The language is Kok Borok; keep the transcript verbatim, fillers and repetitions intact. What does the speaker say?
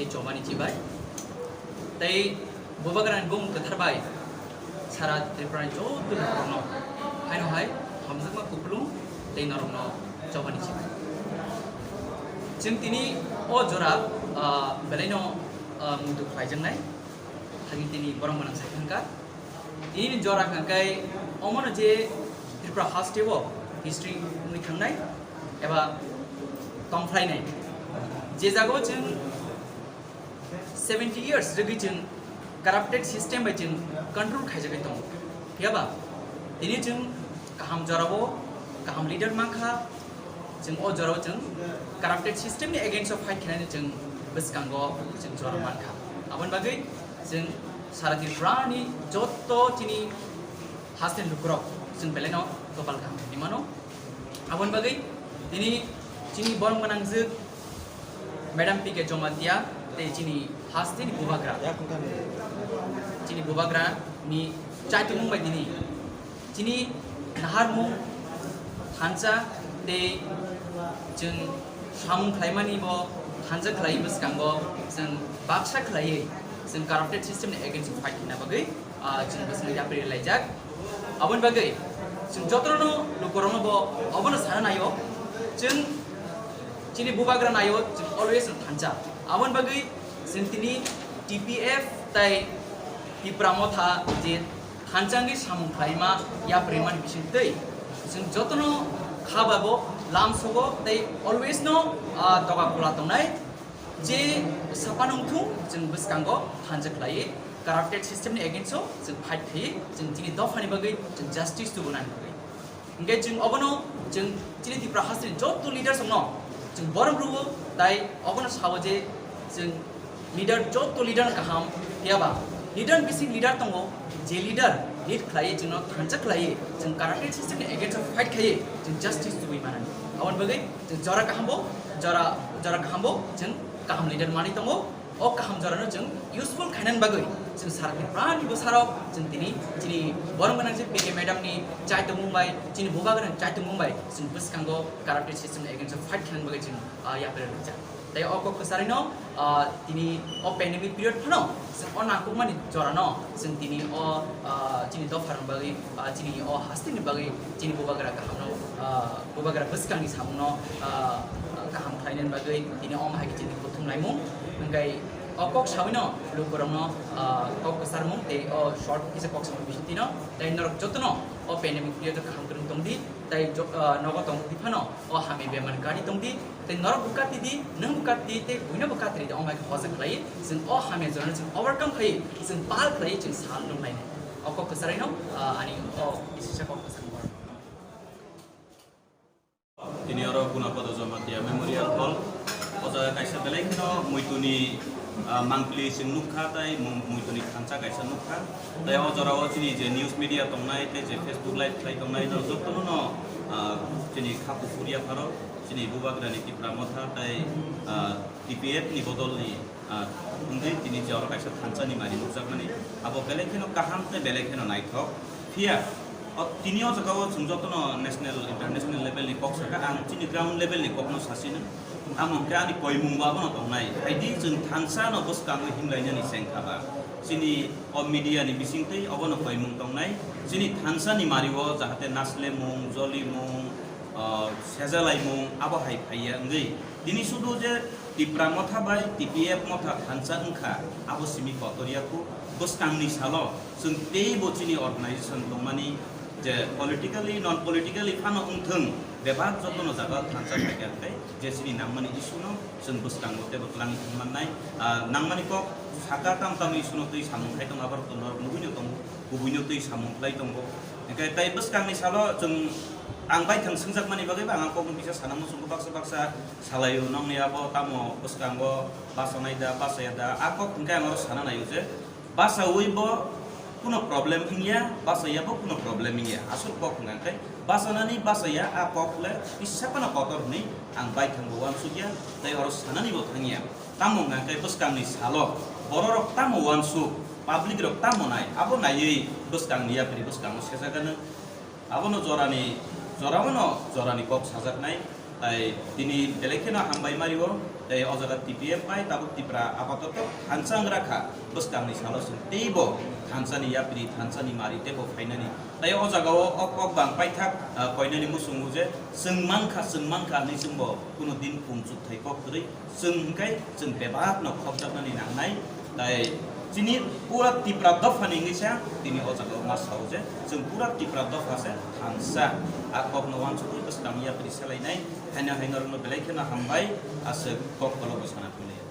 Chobani chibai. Tei Bubagrani bumung kwthar bai sara Tripurani joto lukurokno haino hai hamjakma kupulung tei norokno chobani chibai. Chwng tini o jora, ah, belaino, ah, muitu khlaijaknai, hagi tini borok mwnang sai thangkha. Tini jora hwnkha khe omono je Tripura haste o history wngwi thangnai eba tongphlainai. Je jagao chwng seventy years rwgwi chwng corrupted system bai chwng control khaijagwi tongo. Phiyaba tini chwng kaham jorao kaham leader mankha, chwng o jorao chwng corrupted system ni against o fight khainani chwng bwskango chwng jora mankha. Aboni bagwi chwng sara Tripura ni jotto chini haste ni lukurok chwng belaino kopal kaham hinwi mano. Aboni bagwi tini chini borok mwnangjwk Madam P K Jamatia tei chini haste ni Bubagra, chini Bubagra ni chaitungmung bai tini chini naharmung thansa tei chwng samung khlaimani bo thansa khlai bwskango chwng baksa khlaiwi chwng corrupted system ni against fight khaina bagwi, ah, chwng bwskango yapri laijak. Aboni bagwi chwng jotono lukurokno bo obono sana naio, chwng chini Bubagra naio, chwng always thansa. Aboni bagwi chwng tini T P F tai Tipra Motha je thansa wngwi samung khlaima yapri mani bising twi chwng jotono kha bai bo lamsogo tei always no, ah, doga kula tongnai. Je sapan wngthung chwng bwskango thansa khlaiwi corrupted system ni against o chwng fight khlaiwi chwng chini dophani bagwi chwng justice tubunani bagwi. Hwnkhe chwng obono chwng chini Tripura haste ni joto leaders rokno chwng borom rwo, tai obono sao je chwng leader, joto leader kaham, phiyaba leader bising leader tongo, je leader lead khlaiwi chwngno thansa khlaiwi chwng corrupted system ni against o fight khlaiwi chwng justice tubui manani. Aboni bagwi chwng jora kaham bo, jora, jora kaham bo chwng kaham leader manwi tongo. O kaham jorano chwng useful khainani bagwi chwng sara Tripurani bwsarok chwng tini chini borom gwnang je P K madam ni chaitongmung bai, chini Bubagrani chaitongmung bai chwng bwskango corrupted system ni against o fight khainani bagwi chwng, ah, yapri rwjak. Tei o kok kwcharino, ah, tini o pandemic period phano chwng o nangkukmani jorano chwng tini o, ah, chini dopharokni bagwi, ah, chini o hasteni bagwi chini Bubagra kahamno, ah, Bubagra bwskangni samungno, ah, kaham khlainani bagwi tini omo hai khe chini kuthum laimung. Hwnkhe o kok sawino lukurokno, ah, kok kwcharmung tei o short kisa kok samung bisingtwino tei norok jotono o pandemic period o kaham kwrwng tongdi tei jo-, ah, nogo tongdi phano o hamya bemar gari tongdi. Tei norok bo kati di, nwng bo kati di, tei buino bo kati di, omo hai khe hojak khlai, chwng o hamya jorano chwng overcome khlai, chwng pal khlai, chwng sal nung lainai. O kok kwcharino, ah, ani o kisa kok kwchar. Tini oro Gunapada Jamatia Memorial Hall. O jaga kaisa belai kheno muituni, ah, mangpili chwng nukha, tei mung-, muituni thansa kaisa nukha. Tei o jorao chini je news media tongnai, tei je Facebook live khlai tongnai, no jotono no, ah, chini kha kuphur yapharo. Chini Bubagrani Tipra Motha tei, ah, T P F ni bodolni, ah, wngwi tini je oro kaisa thansa ni mari nukjakmani, abo belai kheno kaham tei belai kheno naithok. Phiya, o, tini o jaga o chwng jotono national, international level ni kok sakha, ang chini ground level ni kokno sasino. Amo hwnkhe ani koimung bo abono tongnai. Haidi chwng thansa no bwskango himlainani chengkha ba. Chini o media ni bisingtwi obono koimung tongnai. Chini thansa ni mari o jahate naslemung, jolimung, ah, sejalaimung abo hai phaiya wngwi. Tini sudu je Tipra Motha bai T P F Motha thansa wngkha, abo simi kotor ya khu. Bwskangni salo chwng teibo chini organization tongmani je politically, non politically phano wngthwng, bebak jotono jaga thansa khaikha hwnkhe je chini nangmani issue no chwng bwskango teibo twlangwi thangmannai. Ah, nangmani kok saka tamo tamo issue no twi samung khai tongo, aborok norok nugwino tongo, kubuino twi samung khlai tongo. Hwnkhe tei bwskangni salo chwng ang baithang swngjakmani bagwi bo ang kokno kisa sana muchungo, baksa baksa salaio, nongni abo tamo bwskango bachanai da, bachaya da, a kok hwnkhe ang oro sana naio je bachaui bo kuno problem wngya, bachaya bo kuno problem wngya. Aswk kok hwnkha khe bachanani bachaya a kok le kisa phano kotor hwnwi ang baithang bo uansukya, tei oro sanani bo thangya. Tamo hwnkha khe bwskangni salo bororok tamo uansuk, public rok tamo nai, abo naiwi bwskangni yapri bwskango sejagano. Abono jorani, jorao no jorani kok sajaknai, tai tini belai kheno hambai mario. Tei o jaga T P F bai tabuk Tipra apatoto thansa wng rakha, bwskangni salo chwng teibo thansani yapri, thansani mari teibo phainani. Tei o jaga o ok ok bang paithak, ah, koinani muchungo je chwng mankha, chwng mankha hinwi chwngbo kuno din pung chukthai kok kwrwi, chwng hwnkhe chwng bebakno khopjaknani nangnai. Tai chini pura Tipra dopha ni wngwi sa tini o jaga o ma sao je chwng pura Tipra dopha se thansa. A kok no uansugwi bwskang yapri selainai. Haino haino rokno belai kheno hambai, aswk kok kolo bo sana thanglaio.